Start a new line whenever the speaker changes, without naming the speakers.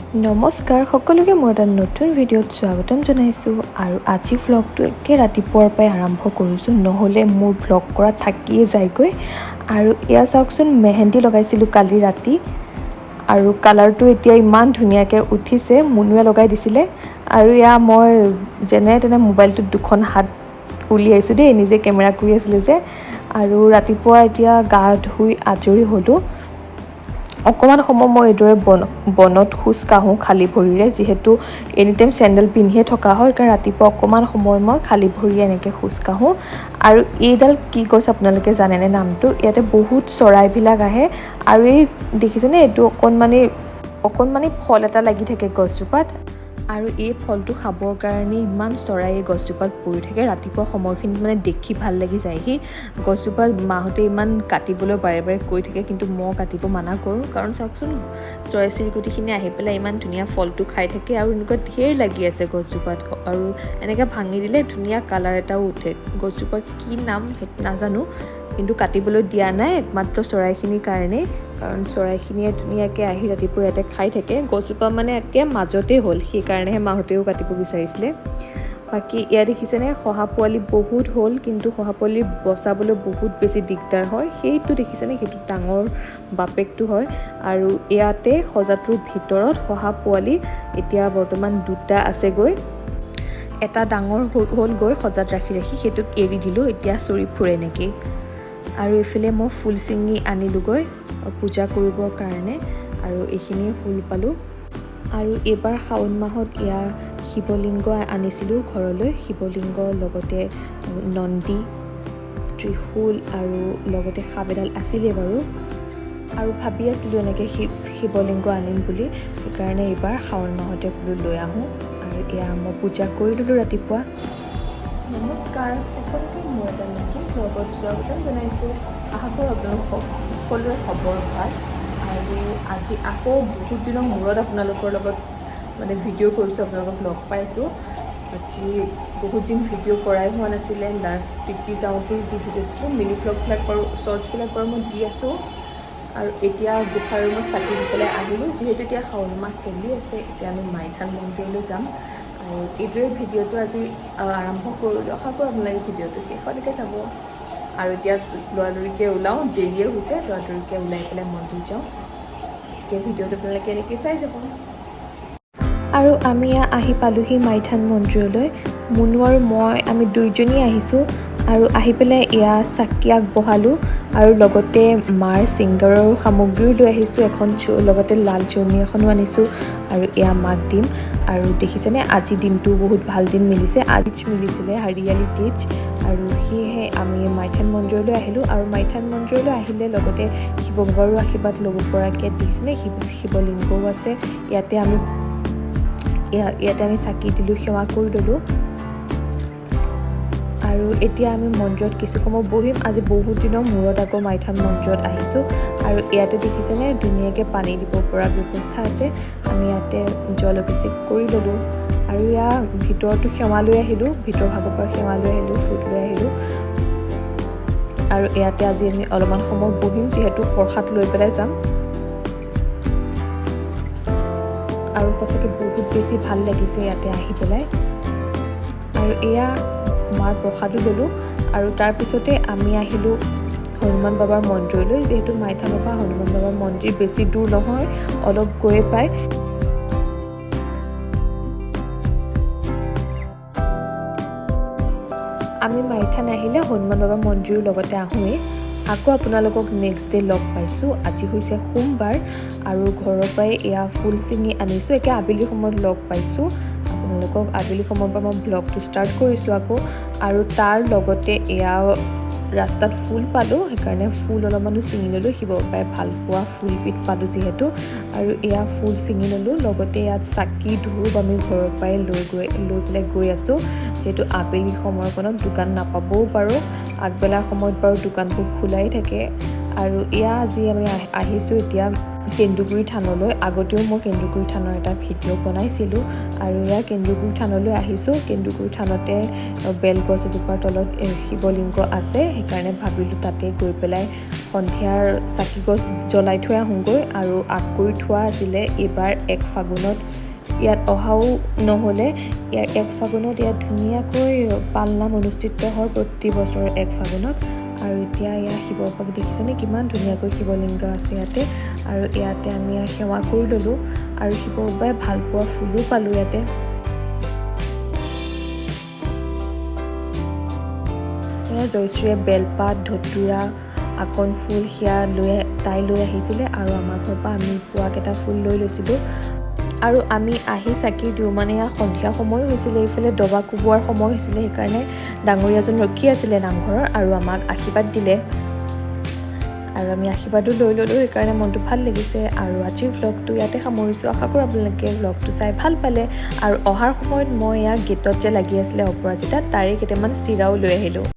নমস্কাৰ সকলোকে, মোৰ এটা নতুন ভিডিঅ'ত স্বাগতম জনাইছোঁ। আৰু আজি ভ্লগটো একে ৰাতিপুৱাৰ পৰাই আৰম্ভ কৰিছোঁ, নহ'লে মোৰ ভ্লগ কৰা থাকিয়ে যায়গৈ। আৰু এয়া চাওকচোন, মেহেন্দি লগাইছিলোঁ কালি ৰাতি আৰু কালাৰটো এতিয়া ইমান ধুনীয়াকৈ উঠিছে। মুনুৱে লগাই দিছিলে। আৰু এয়া মই যেনে তেনে মোবাইলটোত দুখন হাত উলিয়াইছোঁ দেই, নিজে কেমেৰা কৰি আছিলোঁ যে। আৰু ৰাতিপুৱা এতিয়া গা ধুই আজৰি হ'লোঁ। অকণমান সময় মই এইদৰে বনত খোজ কাঢ়োঁ খালী ভৰিৰে, যিহেতু এনি টাইম চেণ্ডেল পিন্ধিয়ে থকা হয়। কাৰণ ৰাতিপুৱা অকণমান সময় মই খালী ভৰিৰে এনেকৈ খোজ কাঢ়োঁ। আৰু এইডাল কি গছ আপোনালোকে জানেনে নামটো? ইয়াতে বহুত চৰাইবিলাক আহে। আৰু এই দেখিছেনে, এইটো অকণমানি অকণমানি ফল এটা লাগি থাকে গছজোপাত। আৰু এই ফলটো খাবৰ কাৰণে ইমান চৰাই এই গছজোপাত পৰি থাকে। ৰাতিপুৱা সময়খিনিত মানে দেখি ভাল লাগি যায়। সেই গছজোপা মাহঁতে ইমান কাটিবলৈ বাৰে বাৰে কৈ থাকে, কিন্তু মই কাটিব মানা কৰোঁ। কাৰণ চাওকচোন, চৰাই চিৰিকটিখিনি আহি পেলাই ইমান ধুনীয়া ফলটো খাই থাকে। আৰু এনেকুৱা ঢেৰ লাগি আছে গছজোপাত। আৰু এনেকৈ ভাঙি দিলে ধুনীয়া কালাৰ এটাও উঠে। গছজোপাৰ কি নাম সেইটো নাজানো, কিন্তু কাটিবলৈ দিয়া নাই একমাত্ৰ চৰাইখিনিৰ কাৰণেই। কাৰণ চৰাইখিনিয়ে ধুনীয়াকৈ আহি ৰাতিপুৱা ইয়াতে খাই থাকে। গছজোপা মানে একে মাজতেই হ'ল, সেইকাৰণেহে মাহঁতেও কাটিব বিচাৰিছিলে। বাকী এয়া দেখিছেনে, শহা পোৱালি বহুত হ'ল, কিন্তু শহা পোৱালি বচাবলৈ বহুত বেছি দিগদাৰ হয়। সেইটো দেখিছেনে, সেইটো ডাঙৰ বাপেকটো হয়। আৰু ইয়াতে সজাটোৰ ভিতৰত শহা পোৱালি এতিয়া বৰ্তমান দুটা আছেগৈ। এটা ডাঙৰ হ'লগৈ সজাত ৰাখি ৰাখি, সেইটোক এৰি দিলোঁ, এতিয়া চৰি ফুৰে এনেকেই। আৰু এইফালে মই ফুল ছিঙি আনিলোগৈ পূজা কৰিবৰ কাৰণে। আৰু এইখিনিয়ে ফুল পালোঁ। আৰু এইবাৰ শাওণ মাহত এয়া শিৱলিংগ আনিছিলোঁ ঘৰলৈ। শিৱলিংগ, লগতে নন্দী, ত্ৰিশূল আৰু লগতে সাপ এডাল আছিলেই বাৰু। আৰু ভাবি আছিলোঁ এনেকৈ শিৱলিংগ আনিম বুলি, সেইকাৰণে এইবাৰ শাওণ মাহতে বোলো লৈ আহোঁ। আৰু এয়া মই পূজা কৰি ল'লোঁ ৰাতিপুৱা। নমস্কাৰ সকলোকে, মোৰ এটা নতুন ভ্লগত স্বাগতম জনাইছোঁ। আশা কৰোঁ আপোনালোক সকলোৰে খবৰ ভাল। আৰু আজি আকৌ বহুত দিনৰ মূৰত আপোনালোকৰ লগত মানে ভিডিঅ' কৰিছোঁ, আপোনালোকক লগ পাইছোঁ। বাকী বহুত দিন ভিডিঅ' কৰাই হোৱা নাছিলে। লাষ্ট টিপি যাওঁতে যি ভিডিঅ' দিছিলোঁ, মিনি ভ্লগবিলাক বাৰু, শ্বৰ্টছবিলাক বাৰু মই দি আছোঁ। আৰু এতিয়া গোঁসাই ৰুমত চাকি দি পেলাই আহিলোঁ। যিহেতু এতিয়া শাওণ মাহ চলি আছে, এতিয়া আমি মাইথান মন্দিৰলৈ যাম। আৰু এইদৰে ভিডিঅ'টো আজি আৰম্ভ কৰিলোঁ। আশা কৰোঁ আপোনালোকে ভিডিঅ'টো শেষলৈকে চাব। আৰু এতিয়া লৰালৰিকৈ ওলাওঁ, দেৰিয়ে হৈছে। লৰালৰিকৈ ওলাই পেলাই মন্দিৰ যাওঁ। এতিয়া ভিডিঅ'টো আপোনালোকে এনেকৈ চাই যাব। আৰু আমি আহি পালোহি মাইথান মন্দিৰলৈ। মুনু আৰু মই, আমি দুইজনী আহিছোঁ। আৰু আহি পেলাই এয়া চাকি আগবঢ়ালোঁ আৰু লগতে মাৰ শৃংগাৰৰ সামগ্ৰীও লৈ আহিছোঁ। এখন লগতে লাল চুৰ্ণি এখনো আনিছোঁ আৰু এয়া মাক দিম। আৰু দেখিছেনে, আজি দিনটো বহুত ভাল দিন মিলিছে। আজি মিলিছিলে হাৰিয়ালি তীজ। আৰু সেয়েহে আমি মাইথান মন্দিৰলৈ আহিলোঁ। আৰু মাইথান মন্দিৰলৈ আহিলে লগতে শিৱ বাবাৰো আশীৰ্বাদ ল'ব পৰাকৈ দেখিছেনে, শিৱলিংগও আছে ইয়াতে। আমি ইয়াতে আমি চাকি দিলোঁ, সেৱা কৰি ল'লোঁ। আৰু এতিয়া আমি মন্দিৰত কিছু সময় বহিম। আজি বহুত দিনৰ মূৰত আকৌ মাইথান মন্দিৰত আহিছোঁ। আৰু ইয়াতে দেখিছেনে, ধুনীয়াকৈ পানী দিব পৰা ব্যৱস্থা আছে। আমি ইয়াতে জল অভিষেক কৰি ল'লোঁ। আৰু ইয়াৰ ভিতৰতো সেৱা লৈ আহিলোঁ, ভিতৰ ভাগৰ পৰা সেৱা লৈ আহিলোঁ, ফুট লৈ আহিলোঁ। আৰু ইয়াতে আজি আমি অলপমান সময় বহিম, যিহেতু প্ৰসাদ লৈ পেলাই যাম। আৰু সঁচাকৈ বহুত বেছি ভাল লাগিছে ইয়াতে আহি পেলাই। আৰু এয়া মাৰ প্ৰসাদো ল'লোঁ। আৰু তাৰপিছতে আমি আহিলোঁ হনুমান বাবাৰ মন্দিৰলৈ। যিহেতু মাইথানৰ পৰা হনুমান বাবাৰ মন্দিৰ বেছি দূৰ নহয়, অলপ গৈয়ে পায়। আমি মাইথান আহিলে হনুমান বাবাৰ মন্দিৰৰ লগতে আহোঁৱেই। আকৌ আপোনালোকক নেক্সট ডে লগ পাইছোঁ। আজি হৈছে সোমবাৰ আৰু ঘৰৰ পৰাই এয়া ফুল ছিঙি আনিছোঁ। একে আবেলি সময়ত লগ পাইছোঁ আপোনালোকক। আবেলি সময়ৰ পৰা মই ভ্লগটো ষ্টাৰ্ট কৰিছোঁ আকৌ। আৰু তাৰ লগতে এয়া ৰাস্তাত ফুল পালোঁ, সেইকাৰণে ফুল অলপমানো ছিঙি ল'লোঁ। শিৱ বাবাই ভাল পোৱা ফুলবিধ পালোঁ যিহেতু। আৰু এয়া ফুল ছিঙি ল'লোঁ। লগতে ইয়াত চাকি ধূপ আমি ঘৰৰ পৰাই লৈ পেলাই গৈ আছোঁ। যিহেতু আবেলি সময়কণত দোকান নাপাবও পাৰোঁ, আগবেলাৰ সময়ত বাৰু দোকানবোৰ খোলাই থাকে। আৰু এয়া আজি আমি আহিছোঁ এতিয়া কেন্দুগুৰি থানলৈ। আগতেও মই কেন্দুগুৰি থানৰ এটা ভিডিঅ' বনাইছিলোঁ। আৰু এয়া কেন্দুগুৰি থানলৈ আহিছোঁ। কেন্দুগুৰি থানতে বেলগছ এজোপাৰ তলত শিৱলিংগ আছে, সেইকাৰণে ভাবিলোঁ তাতে গৈ পেলাই সন্ধিয়াৰ চাকি গছ জ্বলাই থৈ আহোঁগৈ। আৰু আগ কৰি থোৱা আছিলে, এইবাৰ 1 ফাগুনত ইয়াত অহাও নহ'লে। 1 ফাগুনত ইয়াত ধুনীয়াকৈ পালনাম অনুষ্ঠিত হয় প্ৰতি বছৰৰ 1 ফাগুনত। আৰু এতিয়া ইয়াৰ শিৱ বাবাক দেখিছেনে, কিমান ধুনীয়াকৈ শিৱলিংগ আছে ইয়াতে। আৰু ইয়াতে আমি সেৱা কৰি ল'লোঁ আৰু শিৱ বাবাই ভাল পোৱা ফুলো পালোঁ ইয়াতে। এয়া জয়শ্ৰীয়ে বেলপাত, ধতুৰা, আকন ফুল সেয়া লৈ তাই লৈ আহিছিলে আৰু আমাৰ ঘৰৰ পৰা আমি পোৱাকেইটা ফুল লৈ লৈছিলোঁ। আৰু আমি আহি চাকি দিওঁ, মানে এয়া সন্ধিয়া সময়ো হৈছিলে, এইফালে দবা কোবোৱাৰ সময় হৈছিলে, সেইকাৰণে ডাঙৰীয়াজন ৰখি আছিলে নামঘৰৰ আৰু আমাক আশীৰ্বাদ দিলে আৰু আমি আশীৰ্বাদো লৈ ল'লোঁ, সেইকাৰণে মনটো ভাল লাগিছে। আৰু আজিৰ ভ্লগটো ইয়াতে সামৰিছোঁ। আশা কৰোঁ আপোনালোকে ভ্লগটো চাই ভাল পালে। আৰু অহাৰ সময়ত মই ইয়াক গেটত যে লাগি আছিলে অপৰাজিতা, তাৰে কেইটামান চিৰাও লৈ আহিলোঁ।